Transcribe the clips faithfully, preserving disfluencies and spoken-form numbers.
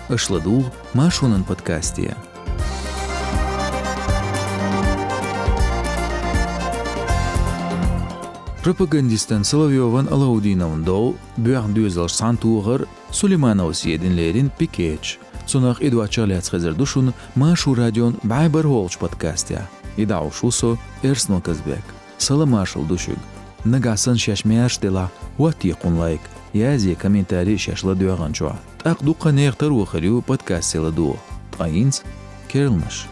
Аша ладугӀу Маршонан подкасте. Пропагандистан Соловьёван Алаудинован дов, боьха доьзалш цхьаьнатохар, Сулейманова Седина лерина пикеташ. Цунах а доацарах лаьцна хезар ду шуна Маршо радион бӀаь бархӀолгӀачу подкасте. И дӀахьош ву со, Эрсанов Казбек. Салам-маршалла ду шуьга. Нагахь санна шаьш маьрша делахь, хӀоттае кхунна лайк, язъе комментарий шаьш ладоьгӀначохь. ТӀаккха дуккха а нехан таро хир ю подкасте ладугӀу. Ткъа хӀинца керланаш.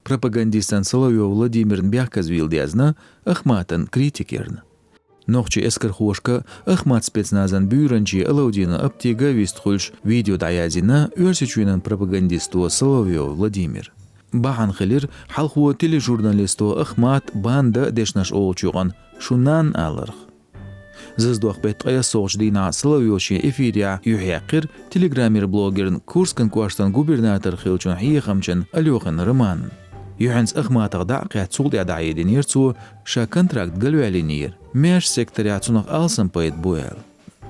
Пропагандистан Соловьёв Владимирна бехказавала дезна Ахматан критика ярна. Нохчийн эскархошка Ахмат спецназан буьйранче Алаудинов Аптига вист хуьлуш видео дӀаязйина Оьрсийчоьнан пропагандисто Соловьёв Владимира. Бахьана хилира хьалхо тележурналисто Ахмат, банда дешнаш олучу юкъана шун нанна аларх. Зазадоккху беттан ткъаесналгӀачу дийнахь Соловьёва шен эфирехь юьхьъяьккхира Телеграмера блогерна, Курскан кӀоштан губернатор хиллачун хьехамчун Алёхин Романна. Юьхьанца Ахматах дӀа а кхетта, цул тӀаьхьа дӀахьединера цо, ша контракт галваьллинера, маьрша секторехь цунах алсам пайда бу аьлла.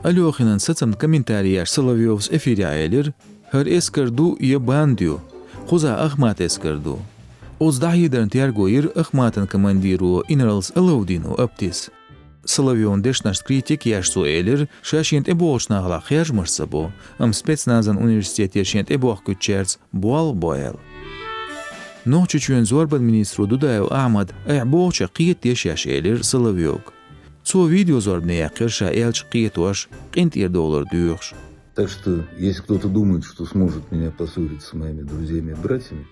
Алёхинан сацамна комментарий еш Соловьёвс эфирехь элира: «ХӀара эскар ду я банда ю? Кхузахь Ахмат эскар ду». Оцу дӀахьедарна терго йира Ахматан командиро инаралц Алаудинов Аптис. Соловьёвн дешнашца критика еш цо элира, ша шена тӀебогӀучу нахала харжамаш ца бо, амма спецназан университетера шен тӀебохкуьйтучаьрца болх бо аьлла. Нохчийчоьнан зорбанан министро Дудаев Ахьмада айхьа бохучух кхета деза шаьш, элира Соловьёвга. Цо видеозорбане яьккхира ша аьллачух кхетош, къинтӀера довлар доьхуш. Так что, если кто-то думает, что сможет меня поссорить с моими друзьями и братьями,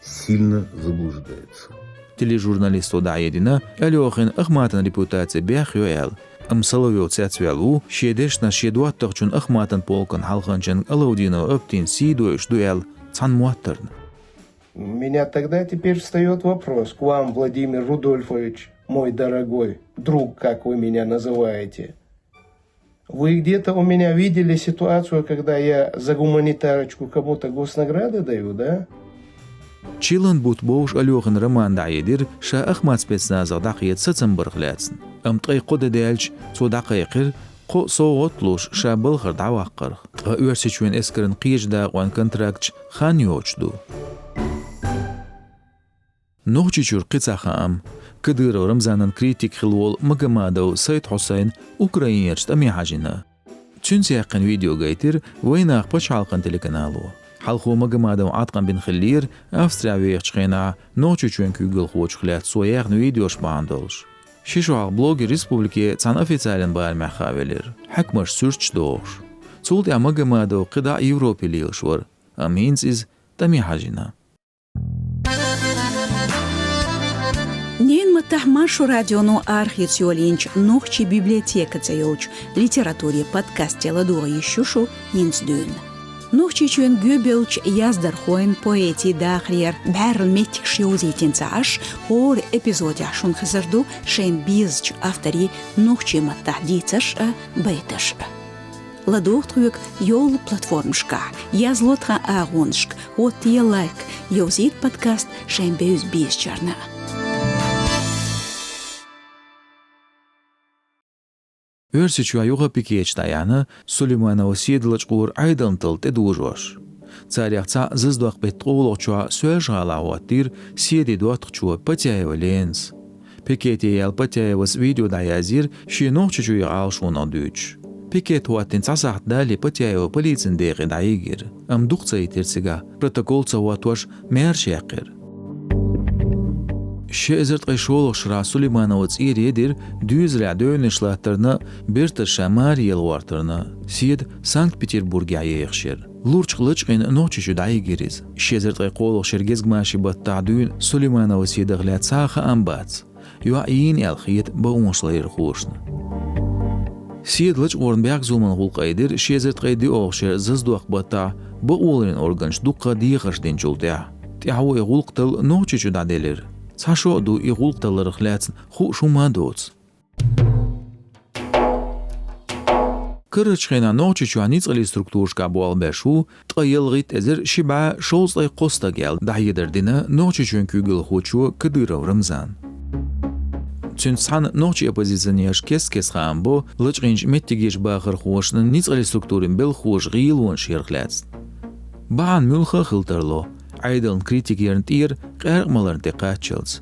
сильно заблуждается. Тележурналисто дӀахьедина, Алёхин Ахматан репутаци бехйо аьлла. Амма Соловьёв цецваьлла ву, шен дешнаш шен доттагӀчун, Ахматан полкан хьалханчун Алаудинов Аптин сий дойуш ду аьлла цхьана моттарна. У меня тогда теперь встаёт вопрос к вам, Владимир Рудольфович, мой дорогой друг, как вы меня называете. Вы где-то у меня видели ситуацию, когда я за гуманитарочку кому-то госнаграды даю, да? Чиллан бутт бовш Алёхин Романа дӀахьедира ша Ахмат спецназах дӀакхета сацам барх лаьцна. Амма ткъе кхо де даьлча цо дӀакхайкхира, кхо совгӀат а луш, ша балхара дӀаваккхарх. Ткъа Оьрсийчоьнан эскарна кхечу дакъойн контракташ хан йоцуш ду. Нохчийчуьра кхин цхьа хаам. Кадыров Рамзанан критик хилла волу Магомадов Сайд-Хьусайн Украинерчу тӀаме хьажийна. Цуьнца яьккхина видео гайтира вайнах пачхьалкхан телеканало. Хьалхо Магомадовна Ӏаткъам бина хиллера Австрехь вехачу хенахь Нохчийчоьнан куьйгалхочух лаьцна цо яьхна видеош бахьана долуш. Ши шо хьалха блогер республике цхьана официалан барамехь хаа велира, хьаькамаша суьрташ дохуш. Цул тӀаьхьа Магомадов кхидӀа а Европе лелаш вара, амма хӀинца иза тӀаме хьажийна. Ненан маттахь Маршо радионо арахеца йолийначу «Нохчийн библиотека» цӀе йолчу литературин подкасте ладогӀа йиш ю шу хӀинца дуьйна. Нохчийчоьнан гоьбевллачу яздархойн, поэтийн дахарера бӀаьрла меттигаш йовзийтина ца Ӏаш, хӀора эпизодехь шуна хезар ду шайна безачу авторийн нохчийн маттахь дийцарш а, байташ а. ЛадогӀа тхоьга йолу платформашкахь, язло тхан агӀонашка, хӀоттае лайк, йовзийта подкаст шайн бевза-безачарна. Оьрсийчохь юха а пикеташ дӀаяьхьна, Сулейманова Седа лачкъора Ӏедална талла тӀедожош. Царех цхьаъ зазадоккху беттан ткъолгӀачохь Соьлжа-ГӀалахь хӀоттийра Седин доттагӀчо Патяева Ленас. Пикете яьлла Патяевас видео дӀаязйира, шен Нохчийчуьра Ӏалашонах дуьйцуш. Пикет хӀоттийна цхьа сахьт далале Патяева полицин декъе дӀайигира, амма дукха ца йитира цигахь, протокол ца хӀоттош, маьрша яьккхира. Ши эзар ткъе шолгӀачу шарахь Сулейманова цӀера едира доьзалехь девнаш латтарна, берташ ша маре яла гӀортарна. Седа Санкт-Петербургехь ехаш яра. Лурчах лачкъийна Нохчийчу дӀайигира иза. Ши эзар ткъе кхоалгӀачу шеран гезгмашин баттахь дуьйна Сулейманова Седах лаьцна цхьа а хаам бац. ЙоӀ йийна аьлла хета бакъонашларъярхошна. Седа лачкъорна бехказлуман гӀуллакх айдира ши эзар ткъе диъолгӀачу шеран зазадоккху баттахь бакъоларийн органаша дуккха а дехарш динчул тӀаьхьа. ТӀаьхьо и гӀуллакх талла Нохчийчу дӀаделира. Цхьа шо а ду и гӀуллакх талларх лаьцна хууш хӀумма а доцу. Карарчу хенахь Нохчийчохь ницкъаллин структурашкахь болх беш ву ткъе ялхитта эзар ши бӀе шовзткъе кхо стаг аьлла, дӀахьедар дина Нохчийчоьнан куьйгалхочо Кадыров Рамзана. Цуьнца цхьаьна нохчийн оппозиционераш кест-кеста хаам бо лачкъийначу меттигерчу бахархошна, ницкъаллин структурийн белхахоша гӀелонаш ярх лаьцна. Бахьана муьлхха а хила тарло, Ӏедална критика ярна тӀера къаьркъа маларна тӀе кхаччалц.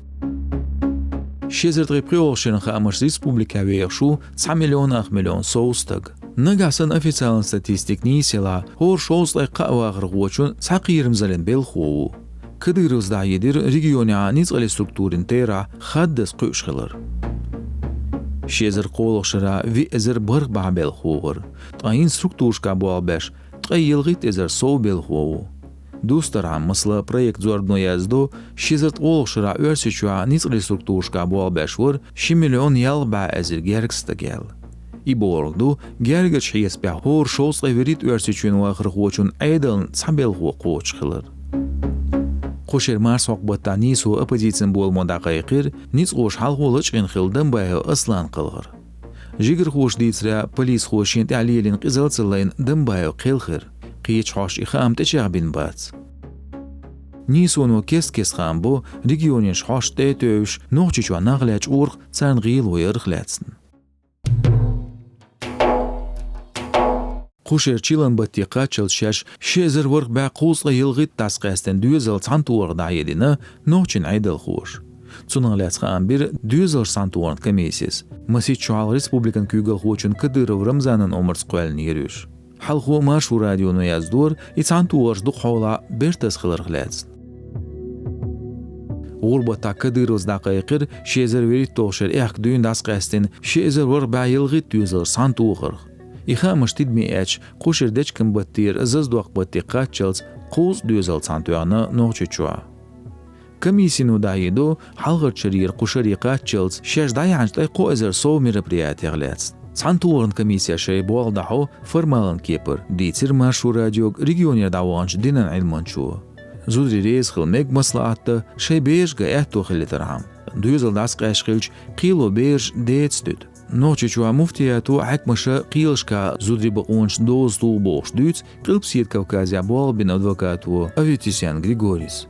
Ши эзар ткъе пхоьалгӀачу шеран хаамашца республикехь вехаш ву цхьа миллион ах миллион сов стаг. Нагахь санна официальни статистика нийса елахь, хӀора шовзткъе кхаа вахархочун цхьа кхерамзаллин белхахо ву. Кадыровс дӀахьедира регионехь ницкъаллин структурийн терахь хаддаза кхуьуш хилар. Ши эзар кхоалгӀачу шарахь виъ эзар бархӀ бӀе белхахо вара, ткъа хӀинца структурашкахь болх беш ткъе ялхитта эзар сов белхахо ву. Дустархьама, масала, проект зорбано яздо, ши эзар ткъолгӀачу шарахь Оьрсийчохь ницкъаллин структурашкахь болх беш вара ши миллион ялх бӀе эзар гергга стаг аьлла. И бохург ду, гергарчу хьесапехь хӀора шовзткъе вуьрхӀитта Оьрсийчоьнан вахархочун Ӏедална цхьа белхахо кхочуш хилар. Кху шеран марсхьокху баттахь нийсо оппозицин боламо дӀакхайкхира, ницкъаша хьалхо лачкъийна хилла Дамбаев Аслан кхалхар. Жигархоша дийцарехь, полисхоша шена тӀехь лелийна къизалла ца лайна Дамбаев кхел хир. Кхечу хьоста и хаам тӀечӀагӀбина бац. Нийсоно кест-кеста хаам бо регионерчу хьоста тӀе а тевжаш, Нохчийчохь нах лечкъорах, царна гӀело ярх лаьцна. Кху шеран чиллан батте кхаччалц шаьш ши эзар ворхӀ бӀе кхузткъе ялхитта дӀасакъаьстина доьзал цхьаьнатохарх дӀахьедина нохчийн Ӏедалхоша. Цунах лаьцна хаам бира доьзалш цхьаьнатохаран комиссис. Масех шо хьалха республикан куьйгалхочун Кадыров Рамзанан омарца кхоьллинера уьш. Хьалхо Маршо радионо яздора, и цхьаьнатохарш дукха хьолахь бертаза хиларх лаьцна. ГӀуран баттахь Кадыровс дӀакхайкхира ши эзар вуьрхӀитталгӀачу шеран аьхка дуьйна дӀасакъаьстина ши эзар ворхӀ бӀе ялхитта доьзалш цхьаьнатохарх. И хаамаш тидаме эцча, кху шеран дечкен баттера зазадоккху батте кхаччалц кхузткъа доьзал цхьаьнатоьхна Нохчийчохь. Комиссино дӀахьедо, хьалхарчу шарера кху шаре кхаччалц шаьш дӀаяьхьначу ткъе кхо эзар сов мероприятех лаьцна. Цхьаьнатохаран комиссеш шайн болх дӀахьо формалан кепара, дийцира Маршо радиога регионера дӀаваханчу динан Ӏилманчо. Зударий реза хила мега маслаӀат дан, шайн бераш ган аьтто хилийтархьама. Доьзал дӀасакъаьсташ хилча, кхело бераш деца дуьту. Нохчийчохь муфтиято, хьаькамаша кхелашкахь зударийн бакъонаш доза туху бохуш дуьйцу Къилбаседа Кавказехь болх бина адвокато Аветисян Григорис.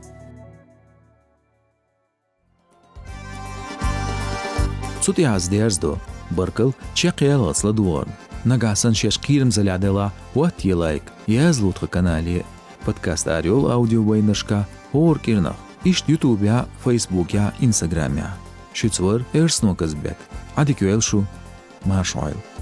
Цу тӀехь ас дерзадо. Баркалла чекхъяллалц ладогӀарна. Нагахь санна шаьш кхерамзаллехь делахь, хӀоттае лайк, язло тхан канале. Подкаст арайолу аудиовайнаршкахь хӀора кӀирнах, иштта Ютубехь, Фейсбукехь, Инстаграмехь. Шуьца вара Эрсно Казбек. Ӏадика йойла шу, марша Ӏойла.